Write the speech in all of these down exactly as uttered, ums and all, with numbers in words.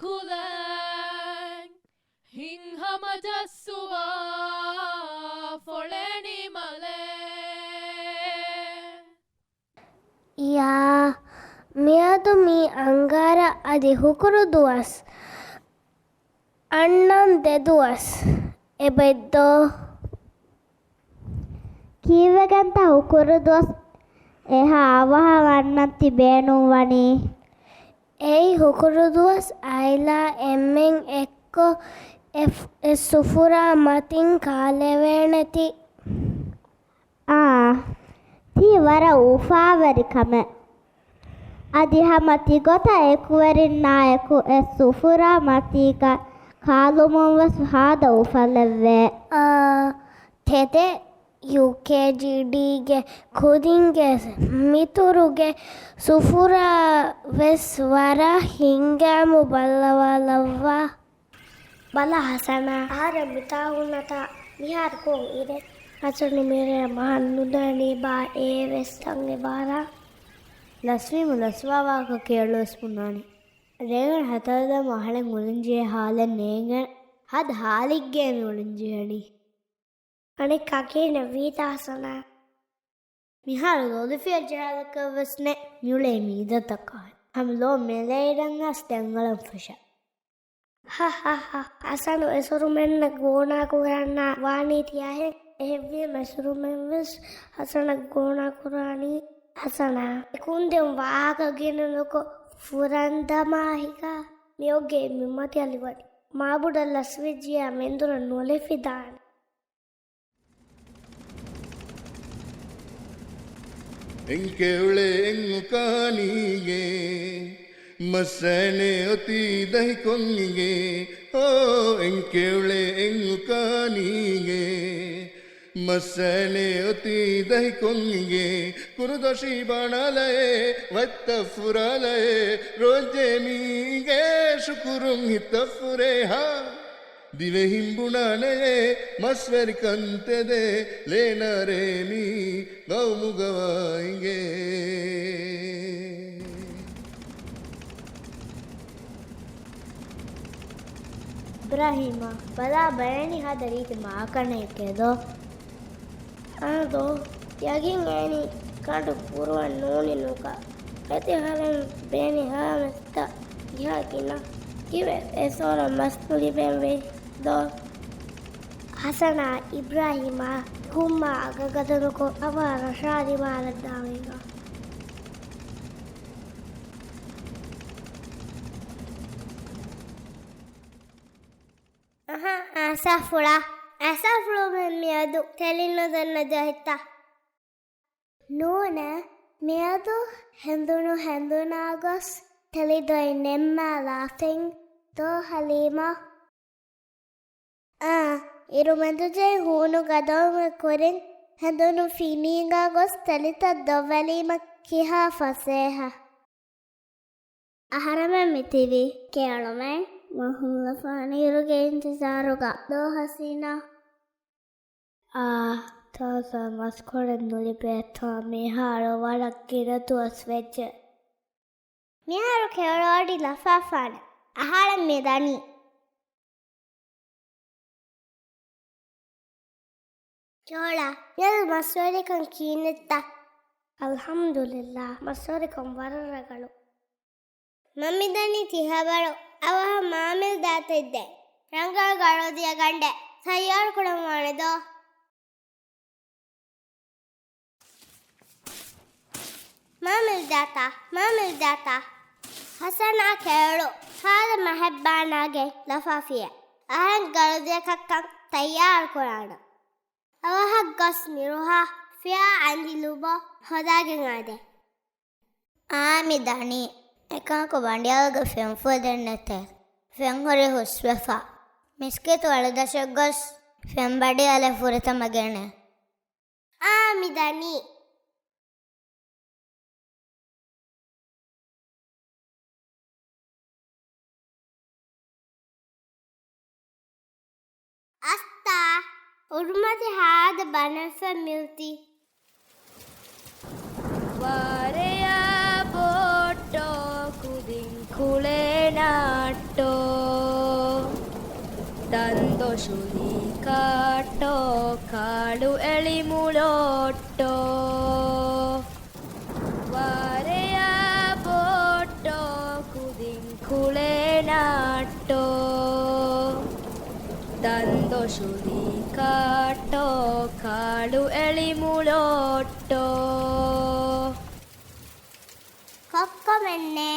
ކުލައިން ހިތްހަމަޖައްސުވާ ފޮޅެނިމަލެއް. ޔާ، މިއަދު މީ އަންގާރަ އަދި ހުކުރު ދުވަސް. އަންނަން ދެދުވަސް އެބައްދޯ؟ ކީއްވެގެންތަ ހުކުރު ދުވަސް އެހާ އަވަހަށް އަންނަން ތި ބޭނުން ވަނީ؟ އެއީ ހުކުރު ދުވަސް އާއިލާ އެންމެން އެއްކޮށް އެ، އެ ސުފުރާ މަތިން ކާލެވޭނެތީ. އާ، ތީ ވަރަށް އުފާވެރި ކަމެއް. އަދި ހަމަ ތިގޮތަށް އެކުވެރިންނާއެކު އެ ސުފުރާ މަތީގަ ކާލުމުން ވެސް ހާދަ އުފަލެއްވޭ. އާ، ތެދެއް ޔޫކޭޖީޑީގެ ކުދިންގެ މިތުރުގެ ސުފުރާ ވެސް ވަރަށް ހިނގާމު ބައްލަވާލައްވާ. ބަލަ ހަސަނާ، އަހަރެން މިތާ ހުންނަތާ މިހާރު ކޮން އިރެއް؟ ހަސަނު މިރޭ މަހަށް ނުދަނީބާ އޭ ވެސް ތަން އެބާރާ. ލަސްވީމަ ލަސްވާ ވާހަކަ ކިޔަޅުވެސް ބުނާނެ. ރޭގަނޑު ހަތަރު ދަމު އަހަރެން އުޅެންޖެހޭ ހާލެއް ނޭނގެން ހަދަ ހާލެއްގައި މި އުޅެންޖެހެނީ. އަނެއްކާ ކިހިނެއް ވީތަ ހަސަނާ؟ މިހާރު ލޯލިފިޔަ ޖަހާލަކަށް ވެސް ނެތް މިއުޅޭ މީދަތަކާ. ހަމަ ލޯ މެލައިރަން އަސް ދެން އަޅަން ފަށަ. ހަ ހަ ހަ. ހަސަނު އެސުރުމެންނަށް ގޯނާ ކުރަންނާ ވާނީ ތިޔަހެން. އެހެންވީމަ އެސުރުމެން ވެސް ހަސަނަށް ގޯނާ ކުރާނީ. ހަސަނާ، އެ ކުންދެން ވާހަކަ ގިނަ ނުކޮށް ފުރަން ދަމާ ހިކާ. މިއޮއްގެ މި މަތި އަލިވަނީ. މާބޮޑަށް ލަސްވެއްޖިޔާ މެންދުރަށް ނުލެފިދާނެ. އެންކެއުޅޭ އެންއުކާނީގެ މައްސައެނެ އޮތީ ދަހިކޮށް އިނގޭ. އޯ، އެންކެއުޅޭ އެންއުކާނީގެ މައްސައެނެ އޮތީ ދަހިކޮށް އިނގޭ. ކުރުދޮށީ ބަނާލައޭ، ވައްތަ ފުރާލައޭ، ރޯއްޖޭ މީގެ ޝުކުރުން ހިތަށް ފުރޭ ހާ. ދިވެހިން ބުނާނެޔޭ މަސްވެރިކަން ތެދޭ، ލޭނާރޭ މީ ގައުމުގަވާ އިނގޭ. އިބްރާހީމާ، ބަލާ ބަޔަނި ހާދަ ރީތި މާކަނެއް ކެދޯ. އާދޯ، ޔަގީން އޭނީ ކަނޑު ކުރުވަން ނޫނި ނުކާ. އެތި ހަރަން ބޭނި ހާމެސްތަ ގިހާ ގިނަ. ކިވެ އެސޯރަ މަސް ނުލިބެން ވެ ދޯ. ހަސަނާ އިބްރާހީމާ ހުންމާ އަގަގަދަނުކޮށް އަވާ ރަށާ ދިމާލަށް ދާން އިނގާ. އަހަ، އާސާފުޅާ، އާސާފުޅުމެން މިއަދު ތެލި ނުދަންނަ ޖަހިތަ؟ ނޫނޭ، މިއަދު ހެނދުނު ހެނދުނާ ގޮސް ތެލި ދޮތް ނެންމާލާފިން ދޯ ހަލީމާ؟ އާ، އިރުމެންދުޖެހި ހޫނު ގަދަވުމެއް ކުރިން ހެނދުނު ފިނީގާ ގޮސް ތެލިތައް ދޮށްވެލީމަ ކިހާ ފަސޭހަ. އަހަރެމެން މިތިބީ ކެޔޮޅުމެން މަ ހުޅަފާނީރުގެ އިންތިޒާރުގަ ދޯ ހަސީނާ؟ އާ، ތާޒާ މަސްކޮޅެއް ނުލިބޭތާ މިހާރު ވަރަށް ގިނަ ދުވަސް ވެއްޖެ. މިހާރު ކެޔޮޅު އަޑި ލަފާފާނެ. އަހަރެން މި ދަނީ. ކެޔޮޅާ، މިއަދު މަސްވެރިކަން ކިހިނެއްތަ؟ އަލްޙަމްދުލިއްލާ، މަސްވެރިކަން ވަރަށް ރަގަޅު. މަ މިދަނީ ތި ހަބަރު. އަވަހަށް މާމެލް ދާތައް ދޭ. ރަނގަޅު ގަޅުދިޔަ ގަނޑެއް ތައްޔާރު ކުރަން ވާނެ ދޯ. މާމެލް ދާތާ، މާމެލް ދާތާ. ހަސަނާ ކެޔޮޅު ހާދަ މަހެއް ބާނާގެ ލަފާފިޔޭ. އަހަން ގަޅުދިޔަ ކައްކަން ތައްޔާރު ކުރާނަ. އަވަހަށް ގޮސް މިރުހާ ފިޔާ އަނދި ލުބޯ ހޯދާގެން އާދޭ. އާ މި ދަނީ. އެކަމަކު ބަނޑިޔަލުގެ ފެންފުޅު ދެން ނެތޭ. ފެން ހުރި ހުސްވެފަ. މިސްކިތު އަޅުދަށަށް ގޮސް ފެން ބަނޑިޔަލެއް ފުރަތަމަ ގެނޭ. އާ މި ދަނީ. އަސްތާ، އުޑުމަތި ހާދަ ބަނެފަ މިއޮތީ. ވާރެޔާ ބޯއްޓޯ ކުދިން ކުޅޭ ނާއްޓޯ. ޝުލީ ކާއްޓޯ، ކާޅު އެޅި މުޅޯއްޓޯ. ވާރެޔާ ބޯއްޓޯ، ކުދިން ކުޅޭ ނާއްޓޯ. ދަންދޮށުލީ ކާއްޓޯ، ކާޅު އެޅި މުޅޯއްޓޯ. ކޮއްކޮމެންނޭ،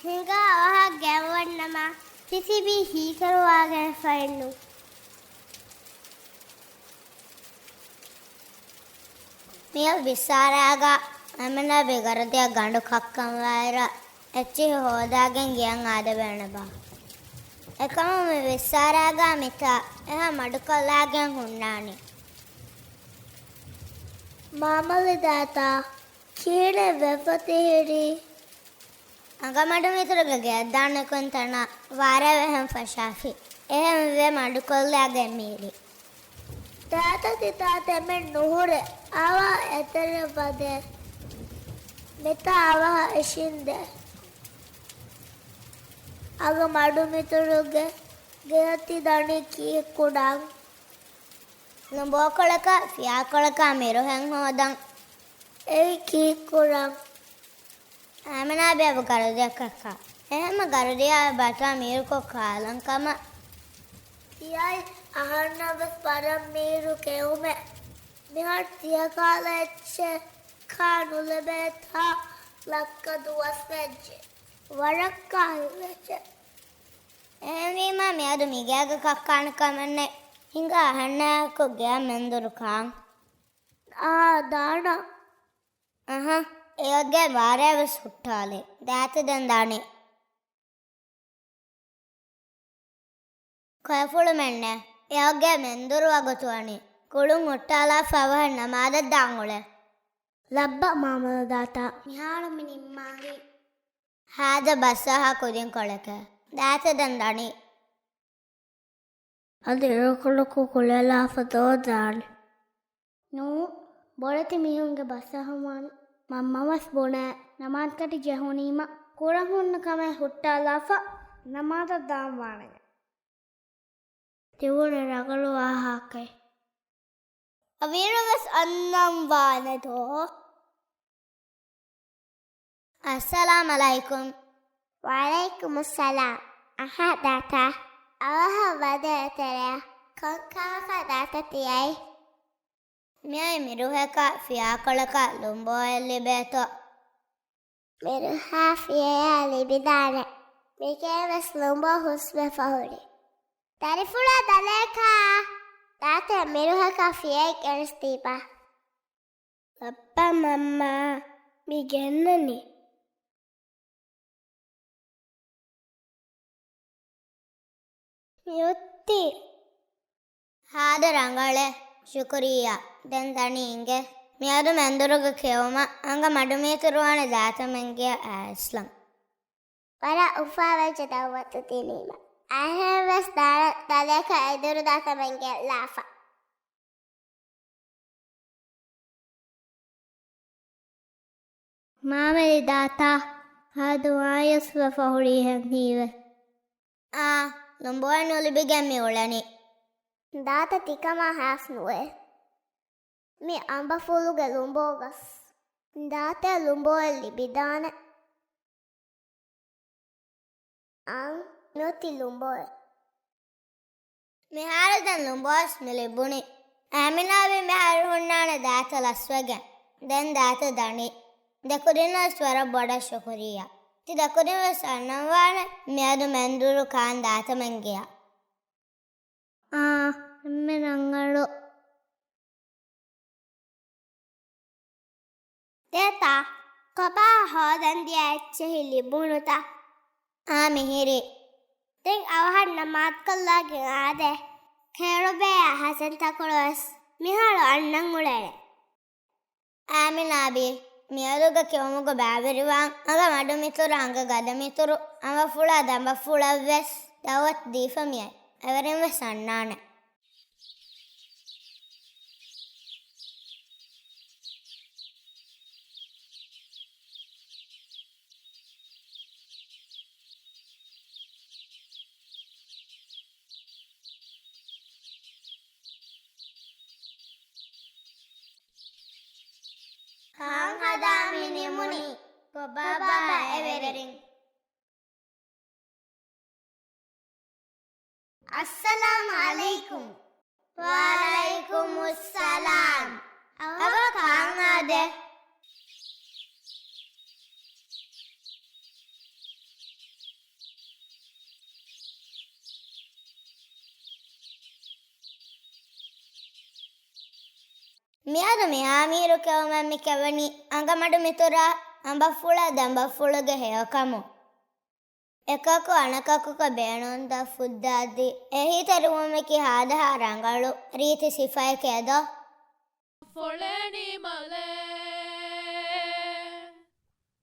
ހިނގާ އަވަހަށް ގެއަށްވަންނަމަ، ތިތިބީ ހީކުރުވާގެންފައެއްނު. މިއޮތް ވިއްސާރާގަ އަމިނާބީ ގަރުދިޔަ ގަނޑު ކައްކަން ވާއިރަށް، އެއްޗިހި ހޯދާގެން ގެއަށް އާދެވޭނެބާ؟ އެކަމު މި ވިއްސާރާގަ މިތާ އެހާ މަޑުކޮށްލާގެން ހުންނާނީ. މާމަލި ދާތާ، ކިހިނެއް ވެފަ ތިހިރީ؟ އަނގަމަޑު މިތުރުގެ ގެއަށް ދާނެ ކުންތަނަށް ވާރޭ ވެހެން ފަށާފި. އެހެންވެ މަޑުކޮށްލާގެން މީރި. ދާތަ ތިތާ ތެމެއް ނުހުރޭ. އަވަހަށް އެތެރެއަށް ވަދޭ. މިތާ އަވަހަށް އިށީނދޭ. އަނގަމަޑު މިތުރުގެ ގެއަށް ތި ދަނީ ކީއްކުރަން؟ ލުނބޯކޮޅަކާ ފިޔާކޮޅަކާ މިރުހެން ހޯދަން. އެއީ ކީއްކުރަން؟ އާމިނާބީ އަބު ގަރުދިޔަ ކައްކާ. އެހެންމަ ގަރުދިޔާ ބަތާ މީރުކޮށް ކާލަން ކަމަށް. ތިޔައީ އަހަންނަށް ވެސް ވަރަށް މީރު ކެއުމެއް. މިހާރު ތިޔަ ކާލަ އެއްޗެއް ކާ ނުލެބޭތާ ލައްކަ ދުވަސް ވެއްޖެ. ވަރަށް ކާ ހިތްވެއްޖެ. އެހެންވީމާ މިއަދު މިގޭގަ ކައްކާނެ ކަމެއް ނެތް. ހިނގާ އަހަންނާއެކު ގެއަށް މެންދުރު ކާން. އާ، ދާނަ. އަހަ، އެއޮއްގެ ވާރޭ ވެސް ހުއްޓާލި. ދާތަ ދެން ދާނީ. ކޮއެފުޅުމެންނޭ، އެއޮއްގެ މެންދުރު ވަގުތު ވަނީ. ކުޅުން ހުއްޓާލާފަ އަވަހަށް ނަމާދަށް ދާން އުޅޭ. ލައްބަ މާމަލަ ދާތާ. މިހާރު މި ނިންމާލީ. ހާދަ ބަސްއަހާ ކުދިން ކޮޅެކޭ. ދާތަ ދެން ދަނީ. އަދި އިރުކޮޅަކު ކުޅެލާފަ ދޯ ދާނެ. ނޫ، ބޮޑެތި މީހުންގެ ބަސްއަހަންވާނެ. މަންމަ ވެސް ބުނޭ، ނަމާދަކަށް ޖެހުނީމަ، ކުރަން ހުންނަ ކަމެއް ހުއްޓާލާފަ ނަމާދަށް ދާން ވާނެ. ތިބުނެ ރަނގަޅު ވާހަކައެއް. އަވިއިރު ވެސް އަންނަން ވާނެ ދޯ؟ އައްސަލާމް އަލައިކުމް. ވަޢަލައިކުމުއްސަލާމް. އަހާ ދާތާ. އަވަހަށް ވަދޭ އެތެރެއަށް. ކޮން ކަމަކަށް ދާތަ ތިޔައީ؟ މިއައީ މިރުހަކާ ފިޔާކޮޅަކާ ލުނބޯއެއް ލިބޭތޯ. މިރުހާ ފިޔަޔާ ލިބިދާނެ. މިގޭ ވެސް ލުނބޯ ހުސްވެފަ ހުރި. ދަރިފުޅާ ދަލޭކާ. ދާތަ މިރުހަކާ ފިޔައެއް ގެނެސްދީބާ. ބައްޕަ މަންމާ މި ގެންނަނީ. މިއޮތީ. ހާދަ ރަނގަޅޭ. ޝުކުރިއްޔާ. ދެން ދަނީ އިނގޭ. މިއަދު މެންދުރުގެ ކެއުމަށް އަނގަ މަޑުމީތުރުވާނެ ދާތަމެންގެއަށް އައިސްލަން. ވަރަށް އުފާވެއްޖެ ދައުވަތު ދިނީމަ. އަހެންވެސް ދާ-، ދަލޭކަ އެދުރު ދާތަމެންގެ ލާފަ. މާމަލި ދާތާ، ހާދަ ވާޔަސް ވެފަ ހުރީހެން ހީވެ. އާ، ލުނބޯއެއް ނުލިބިގެން މި އުޅެނީ. ދާތަ ތިކަމާ ހާސް ނުވޭ. މި އަނބަފުޅުގެ ލުނބޯ ގަސް. ދާތަ ލުނބޯއެއް ލިބިދާނެ. އަން ނުތި ލުނބޯއެއް. މިހާރު ދެން ލުނބޯސް މި ލިބުނީ. އާމިނާ ވީ މިހާރު ހުންނާނެ ދާތަ ލަސްވެގެން. ދެން ދާތަ ދަނީ. ދެކުދިންނަށް ވެސް ވަރަށް ބޮޑަށް ޝުކުރިއްޔާ. ތި ދެކުދިން ވެސް އަންނަން ވާނެ މިއަދު މެންދުރު ކާން ދާތަމެންގެއަށް. އާ، އެންމެ ރަނގަޅު. ދޭތާ، ކޮބާ ހޯދަން ދިޔަ އެއްޗެހި ލިބުނުތަ؟ އާ، މިހިރީ. ދެން އަވަހަށް ނަމާދުކޮށްލާގެން އާދޭ. ޚައިރުބޭއާ ހަސަން ތަކުޅު ވެސް މިހާރު އަންނަން އުޅެނެ. އާމިނާބީ، މިއަދުގެ ކެއުމުގަ ބައިވެރިވާން އަނގަ މަޑުމިތުރު އަނގަ ގަދަމިތުރު އަނބަފުޅާ ދަނބަފުޅަށް ވެސް ދައުވަތު ދީފަ މިއައި. އެވެރިން ވެސް އަންނާނެ. ކޮބާބާ އެވެރިން؟ އައްސަލާމު ޢަލައިކުމް. ވަޢަލައިކުމުއްސަލާމް. އަވަ ކާން އާދެ؟ މިއަދު މި އާމީރު ކެއުމެއް މި ކެވަނީ އަނގަމަޑު މިތުރާ އަނބަފުޅަށް ދަނބަފުޅުގެ ހެޔޮކަމުން. އެކަކު އަނެކަކުގެ ބޭނުންތައް ފުއްދާދީ، އެހީތެރިވުމަކީ ހާދަހާ ރަނގަޅު ރީތި ސިފައެކޭ ދޯ؟ ފޮޅެނީ މަލެ